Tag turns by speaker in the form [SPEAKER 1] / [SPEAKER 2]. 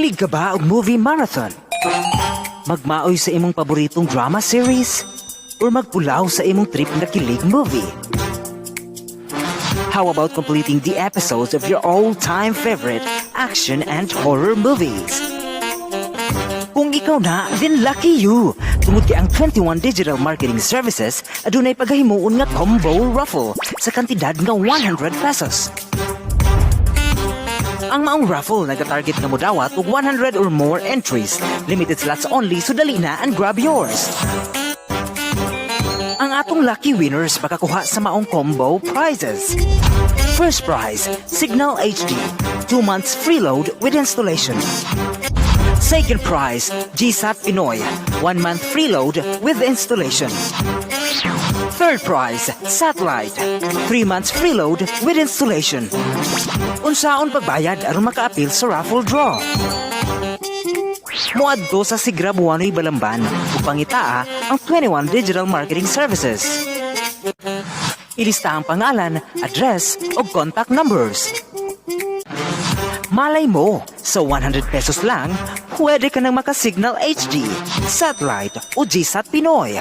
[SPEAKER 1] Hilig ka ba og movie marathon? Magmaoy sa imong paboritong drama series? Or magpulaw sa imong trip na kilig movie? How about completing the episodes of your all-time favorite action and horror movies? Kung ikaw na, then lucky you! Tungod kay ang 21 Digital Marketing Services adunay pagahimuon nga combo raffle sa kantidad nga ₱100. Ang maong raffle nagatarget nga modawat og 100 or more entries. Limited slots only, so dali na and grab yours. Ang atong lucky winners makakuha sa maong combo prizes. First prize, Cignal HD, 2 months free load with installation. Second prize, GSAT Pinoy, 1 month free load with installation. Third prize, Satellite, 3 months free load with installation. Unsaon pagbayad aron makaapil sa raffle draw? Muadto sa Sigra Buanoy, Balamban ug pangitaa ang 21 Digital Marketing Services. Ilista ang pangalan, address ug contact numbers. Malay mo, sa ₱100 lang, pwede ka nang maka-Cignal HD, Satellite o GSAT Pinoy.